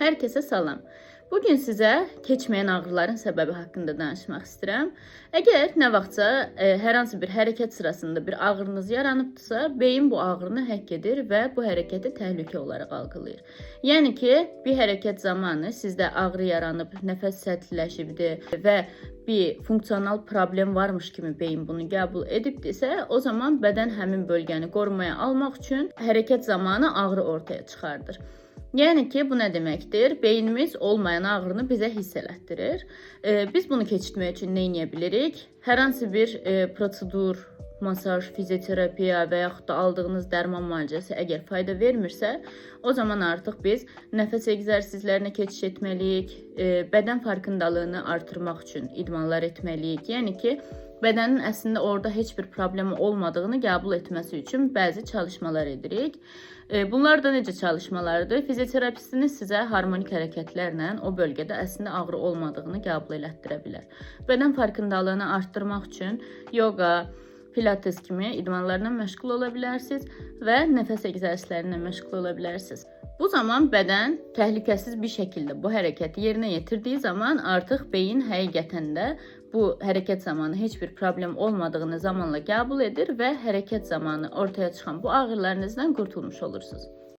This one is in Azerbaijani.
Hər kəsə salam. Bugün sizə keçməyən ağrıların səbəbi haqqında danışmaq istəyirəm. Əgər nə vaxtsa hər hansı bir hərəkət sırasında bir ağrınız yaranıbdırsa, beyin bu ağrını həkk edir və bu hərəkəti təhlükə olaraq algılayır. Yəni ki, bir hərəkət zamanı sizdə ağrı yaranıb, nəfəs sərtləşibdir və bir funksional problem varmış kimi beyin bunu qəbul edibdirsə, o zaman bədən həmin bölgəni qorumaya almaq üçün hərəkət zamanı ağrı ortaya çıxardır. Yəni ki, bu nə deməkdir? Beynimiz olmayan ağrını bizə hiss elətdirir. Biz bunu keçirtmək üçün nə edə bilirik? Hər hansı bir prosedur, masaj, fizioterapiya və yaxud da aldığınız dərman müalicəsi əgər fayda vermirsə, o zaman artıq biz nəfəs egzersizlərinə keçiş etməliyik, bədən farkındalığını artırmaq üçün idmanlar etməliyik. Yəni ki, bədənin əslində orada heç bir problemi olmadığını qəbul etməsi üçün bəzi çalışmalar edirik. Bunlar da necə çalışmalardır? Fizioterapistiniz sizə harmonik hərəkətlərlə o bölgədə əslində ağrı olmadığını qəbul elətdirə bilər. Bədən farkındalığını arttırmaq üçün yoga, pilates kimi idmanlarla məşğul ola bilərsiniz və nəfəs egzersizləri ilə məşğul ola bilərsiniz. Bu zaman bədən təhlükəsiz bir şəkildə bu hərəkəti yerinə yetirdiyi zaman artıq beyin həqiqətən də bu hərəkət zamanı heç bir problem olmadığını zamanla qəbul edir və hərəkət zamanı ortaya çıxan bu ağrılarınızdan qurtulmuş olursunuz.